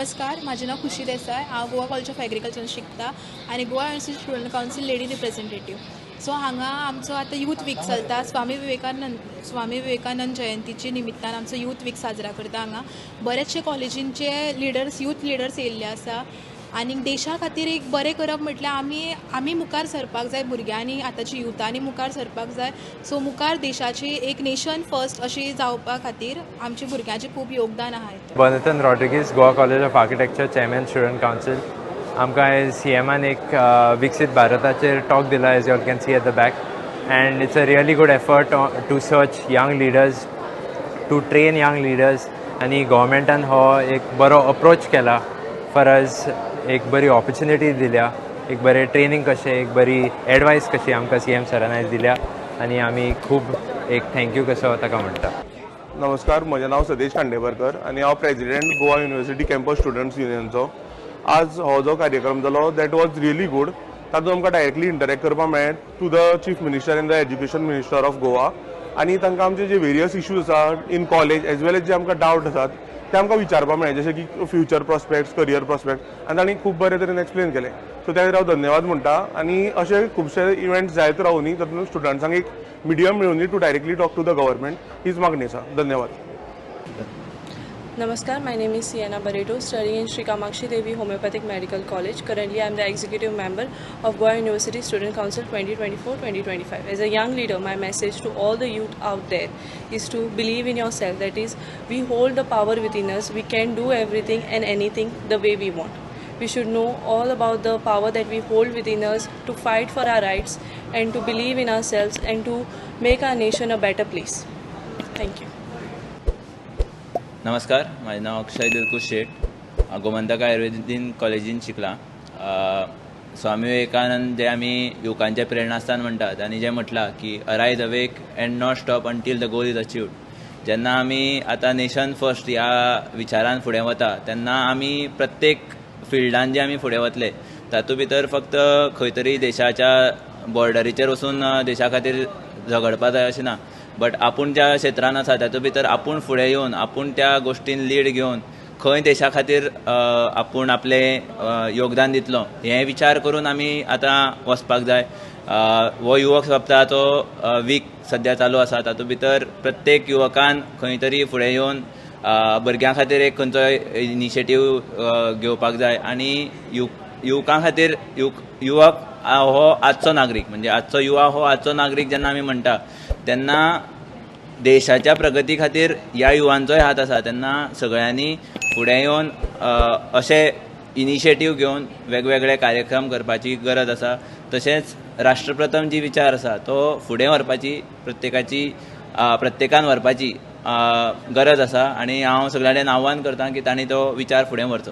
नमस्कार, म्हाजें नांव खुशी देसाय. हांव गोवा कॉलेज ऑफ एग्रीकल्चर शिकता आनी Goa University Student Council lady representative. So हांगा आमचो आतां यूथ वीक चलता. स्वामी विवेकानंद जयंतीच्या निमित्तान आमचो यूथ वीक साजरा करता. हांगा बरेचशे कॉलेजींचे लिडर्स, यूथ लिडर्स येयल्ले आसा आनी देशा खातीर एक बरें करप म्हटल्यार आमी मुखार सरपाक जाय. भुरग्यांनी, आतांच्या युथांनी मुखार सरपाक जाय. सो मुखार देशाची एक नेशन फर्स्ट अशी जावपा खातीर आमच्या भुरग्यांचें खूब योगदान आहा हितून. Bonathan Rodrigues, Goa College of Architecture, Chairman, Student Council. आमकां आयज सीएमान एक विकसीत भारताचेर टॉक दिला, as you can see at the back, and it's a really good effort to search young leaders, to train young leaders. आनी गव्हर्मेंटान हो एक बरो approach केला फॉर अस. एक बरी ऑपॉर्च्युनिटी दिल्या, एक बरें ट्रेनींग कशें, एक बरी एडवायस कशी आमकां सीएम सरान आयज दिल्या आनी आमी खूब एक thank you कसो ताका म्हणटा. नमस्कार, म्हजें नांव सदेश खांडेपारकर आनी हांव President, Goa University Campus Students युनियनचो. आज हो जो कार्यक्रम जालो, that was really good. तातूंत आमकां डायरेक्टली इंटरेक्ट करपाक मेळ्ळें to the Chief Minister and the Education Minister of Goa आनी तांकां आमचे जे वेरियस इश्यूज आसा in college as well as जे आमकां डावट आसात ते आमकां विचारपाक मेळ्ळे, जशें की फ्युचर प्रॉस्पेक्ट्स, करियर प्रॉस्पेक्ट, आनी तांणी खूब बरे तरेन एक्सप्लेन केलें. सो त्या खातीर हांव धन्यवाद म्हणटा आनी अशे खुबशे इव्हेंट्स जायत रावूनी, तातूंत स्टुडंट्सांक एक medium मेळुनी to directly talk to the government, हीच मागणी आसा. धन्यवाद. Namaskar, my name is Sienna Barreto, studying in Sri Kamakshi Devi Homeopathic Medical College. Currently, I am the executive member of Goa University Student Council 2024-2025. As a young leader, my message to all the youth out there is to believe in yourself. That is, we hold the power within us. We can do everything and anything the way we want. We should know all about the power that we hold within us to fight for our rights and to believe in ourselves and to make our nation a better place. Thank you. नमस्कार, म्हाजें नांव अक्षय दिलकुश शेट. हांव गोमंतक आयुर्वेदीन कॉलेजीन शिकलां. स्वामी विवेकानंद जे आमी युवकांचें प्रेरणास्थान म्हणटात आनी जें म्हटलां की "Arise, awake and not stop until the goal is achieved." जेन्ना आमी आतां नेशन फर्स्ट ह्या विचारान फुडें वता, तेन्ना आमी प्रत्येक फिल्डान जे आमी फुडें वतले, तातूंत भितर फक्त खंय तरी देशाच्या बॉर्डरीचेर वचून देशा खातीर झगडपा जाय अशें ना, बट आपूण ज्या क्षेत्रान आसा तातूंत भितर आपूण फुडें येवन, आपूण त्या गोश्टीन लीड घेवन खंय देशा खातीर आपूण आपलें योगदान दितलो हें विचार करून आमी आतां वचपाक जाय. हो युवक सप्तकाचो वीक सद्या चालू आसा. तातूंत भितर प्रत्येक युवकान खंय तरी फुडें येवन भुरग्यां खातीर एक खंयचोय इनिशिएटीव घेवपाक जाय आनी युवकां खातीर, युवक हो आजचो नागरीक, म्हणजे आजचो युवा हो आजचो नागरीक जेन्ना आमी म्हणटा, तेन्ना देशाच्या प्रगती खातीर ह्या युवांचोय हात आसा. तेन्ना सगळ्यांनी फुडें येवन अशे इनिशिएटीव घेवन वेगवेगळे कार्यक्रम करपाची गरज आसा. तशेंच राष्ट्रप्रथम जी विचार आसा तो फुडें व्हरपाची प्रत्येकान व्हरपाची गरज आसा आनी हांव सगळ्यां कडेन आव्हान करता की तांणी तो विचार फुडें व्हरचो.